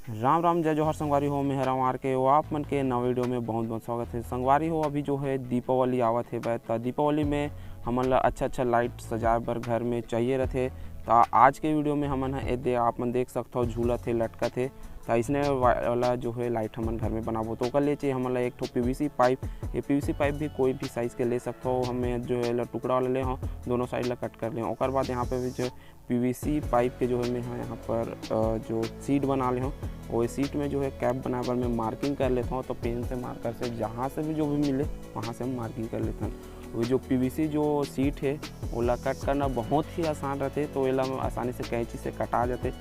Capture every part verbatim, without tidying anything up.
राम राम, जय जोहार संगवारी हो, मैं हरंव आर के। वो आप मन के नवा वीडियो में बहुत बहुत स्वागत है। संगवारी हो, अभी जो है दीपावली आवत हे बे, त दीपावली में हमन ला अच्छा अच्छा लाइट सजाए बर घर में चाहिए रथे। त आज के वीडियो में हमन ह एदे आप मन देख सकथो, झूलत हे, लटकत हे। त इसने वाला जो है लाइट हमन घर में बनाबो, तो ओकर लिए चाहिए हमन ला एक ठो पीवीसी पाइप। ये पीवीसी पाइप भी कोई भी साइज के ले सकथो। हमें जो है ला टुकड़ा वाला ले हो, दोनों साइड ला कट कर ले हो। ओकर बाद यहाँ पे भी जो पीवीसी पाइप के जो है मैं ह यहाँ पर अ, जो सीट बना ले हूँ, वो सीट में जो है कैप बनाए बर मैं मार्किंग कर लेता हूँ। तो पेन से, मार्कर से, जहाँ से भी जो भी मिले वहाँ से हम मार्किंग कर लेते हैं। वो जो पीवीसी जो सीट है, ओला कट करना बहुत ही आसान रहते, तो एला आसानी से कैंची से कटा जाते,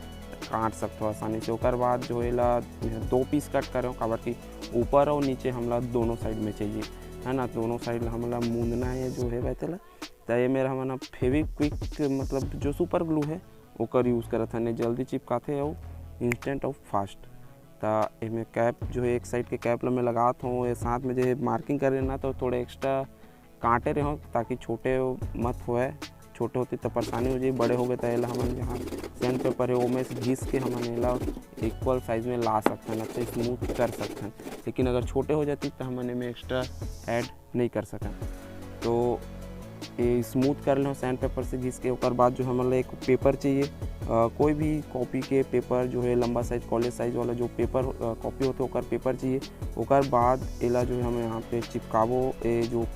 काट सकते हो आसानी से। ओकर बाद जो एला दो पीस कट करे हूँ, काबर कि ऊपर और नीचे हमला दोनों साइड में चाहिए, है ना। दोनों साइड ला हमला मूंदना है जो है बे तेला। त ये मेरा हमन फेविक्विक, मतलब जो सुपर ग्लू है, ओकर यूज़ करत हन, जल्दी चिपकाथे अउ इंस्टेंट अउ फास्ट। त एमे कैप जो है, एक साइड के कैप ला मैं लगात हूँ, ये साथ में जो है मार्किंग करे ना, तो थोड़ा एक्स्ट्रा काटे रहे हो ताकि छोटे मत होए। छोटे होती तो परेशानी हो जाए, बड़े हो गए तो एला हमन जहाँ सैंड पेपर है ओमे से घिस के हमन एला इक्वल साइज में ला सकथन, अच्छा स्मूथ कर सकथन। लेकिन अगर छोटे हो जाती तो हमन एमे एक्स्ट्रा ऐड नहीं कर सकन। तो ये स्मूथ कर लें सैंड पेपर से घिस के। ओकर बाद जो हमन ला एक पेपर चाहिए, अ, कोई भी कॉपी के पेपर जो है लंबा साइज, कॉलेज साइज वाला जो पेपर, अ, कॉपी होते ओकर पेपर चाहिए। ओकर बाद एला जो है हम यहाँ पे चिपकाबो, ये जो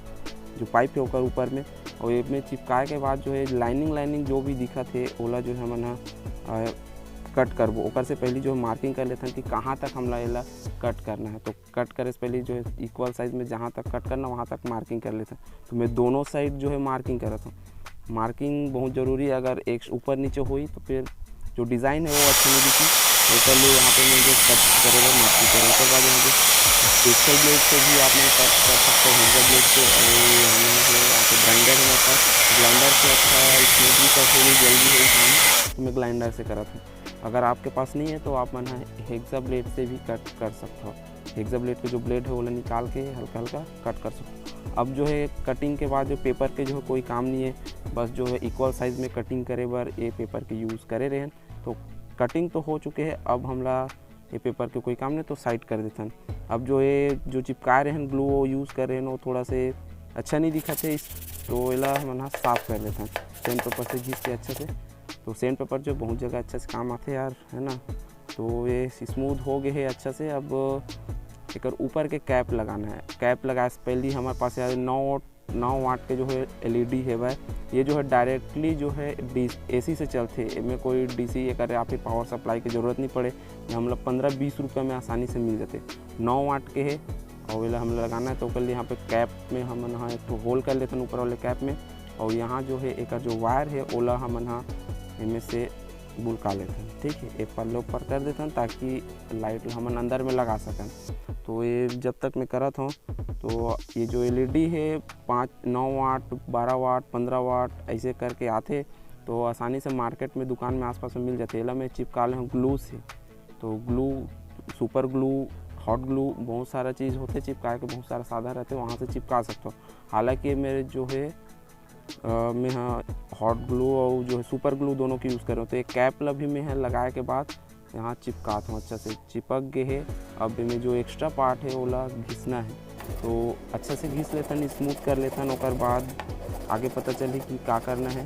जो पाइप है ओकर ऊपर में। और ये में चिपकाए के बाद जो है लाइनिंग लाइनिंग जो भी दिखत है ओला जो है हमन ह कट करबो। ओकर से पहले जो है मार्किंग कर लेथन कि कहाँ तक हमला एला कट करना है। तो कट करे से पहले जो है इक्वल साइज में जहाँ तक कट करना वहाँ तक मार्किंग कर लेथन। तो मैं दोनों साइड जो है मार्किंग करत हूँ। मार्किंग बहुत ज़रूरी है, अगर एक ऊपर नीचे होई तो फिर जो डिज़ाइन है वो अच्छा नहीं दिखी। ओकर लिए यहाँ पे मैं जो कट करे बर मार्किंग करूँ, ओकर बाद यहाँ पे एक्सेल ब्लेड से भी आप लोग कट कर सकते हो, हेक्सा ब्लेड से। और हमने जो यहाँ पे ग्राइंडर है मेरे पास, ग्राइंडर से अच्छा स्मूथली करके भी जल्दी हो काम, तो मैं ग्राइंडर से करत हूँ। अगर आपके पास नहीं है तो आप मन हेक्सा ब्लेड से भी कट कर सकते हो। हेक्सा ब्लेड के जो ब्लेड है ओला निकाल के हल्का हल्का कट कर सकते हो। अब जो है कटिंग के बाद जो पेपर के जो है कोई काम नहीं है, बस जो है इक्वल साइज में कटिंग करे बर ये पेपर के यूज़ करे रहेन। तो कटिंग तो हो चुके हैं, अब हमला ये पेपर के कोई काम नहीं, तो साइड कर देथन। अब जो ये जो चिपकाए रहेन ग्लू, वो यूज़ कर रहेन, वो थोड़ा से अच्छा नहीं दिखत है, इस तो एला हमन ह साफ कर लेथन। सैंड पेपर से घिस के अच्छा से। तो सैंड पेपर जो बहुत जगह अच्छा से काम आथे यार, है ना। तो ये स्मूथ हो गए है अच्छा से। अब एकर ऊपर के कैप लगाना है। कैप लगाए से पहले हमारे पास यार नौ नौ वाट के जो है एलईडी है भाई, ये जो है डायरेक्टली जो है डी एसी से चलथे। एमे कोई डीसी एकर या फिर पावर सप्लाई की ज़रूरत नहीं पड़े। ये हमला पंद्रह बीस रुपये में आसानी से मिल जाते। नौ वाट के है और एला हमला लगाना है, तो ओकर लिए यहाँ पे कैप में हमन ह एक ठो होल कर लेथन ऊपर वाले कैप में। और यहाँ जो है एकर जो वायर है ओला हमन ह एमे से बुलका लेथन, ठीक है। ये पल्ले ऊपर कर देथन ताकि लाइट ला हमन अंदर में लगा सकन। तो ये जब तक मैं करत हूँ, तो ये जो एलईडी है पाँच, नौ वाट, बारह वाट, पंद्रह वाट ऐसे करके आथे। तो आसानी से मार्केट में, दुकान में, आसपास में मिल जाते। एला मैं चिपका ले हूँ ग्लू से। तो glue, super glue, hot glue, बहुत सारा चीज़ होते चिपकाए के, बहुत सारा साधन रहते, वहाँ से चिपका सकते हो। हालांकि मेरे जो है अ, मैं ह हॉट ग्लू और जो है सुपर ग्लू दोनों के यूज़ कर रहे हो। तो ये कैप ला भी मैं ह लगाए के बाद यहाँ चिपकात हूँ, अच्छा से चिपक गए है। अब एमे जो एक्स्ट्रा पार्ट है ओला घिसना है। तो अच्छा से घिस लेथन, स्मूथ कर लेथन, ओकर बाद आगे पता चली कि का करना है।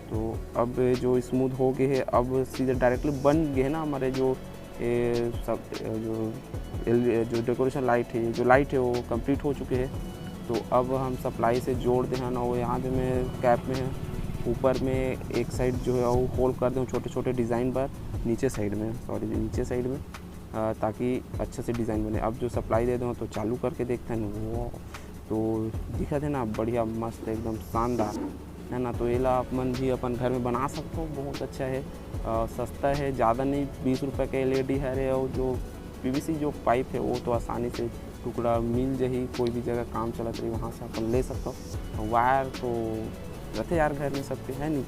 तो अब जो स्मूथ हो गए है, अब सीधे डायरेक्टली बन गए है ना हमारे जो ये सब, जो एल जो डेकोरेशन लाइट है, जो लाइट है वो कंप्लीट हो चुके हैं। तो अब हम सप्लाई से जोड़ दे हन और यहाँ पे में कैप में है, ऊपर में एक साइड जो है वो होल कर दें छोटे छोटे डिज़ाइन पर, नीचे साइड में, सॉरी, नीचे साइड में, अ, ताकि अच्छे से डिज़ाइन बने। अब जो सप्लाई दे दें तो चालू करके देखते हैं वो, तो दिखत है ना बढ़िया, मस्त, एकदम शानदार, है ना। तो एला आप मन भी अपन घर में बना सकते हो, बहुत अच्छा है, अ, सस्ता है, ज़्यादा नहीं, बीस रुपये का एलईडी हरे। और जो पीवीसी जो पाइप है वो तो आसानी से टुकड़ा मिल जाही, कोई भी जगह काम चलत रही वहाँ से अपन ले सकते हो। वायर तो रहते यार घर में सबके, है नहीं।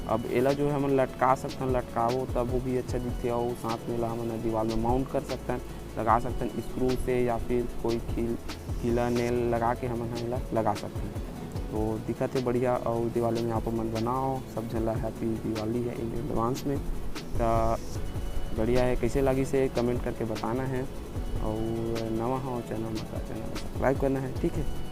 अब एला जो है हमन लटका सकते हैं, लटकाओ तब वो भी अच्छा दिखते, और साथ में ला हमन दीवार में माउंट कर सकते हैं, लगा सकते हैं स्क्रू से या फिर कोई खील, खीला नेल लगा के हमन ह एला लगा सकते हैं। तो दिखत है बढ़िया, और दिवाली में आप मन बनाओ, सब झन ला हैप्पी दिवाली है इन एडवांस में। तो बढ़िया है, कैसे लागिस हे comment करके बताना है। और नवा हो channel में तो channel को subscribe करना है, ठीक है।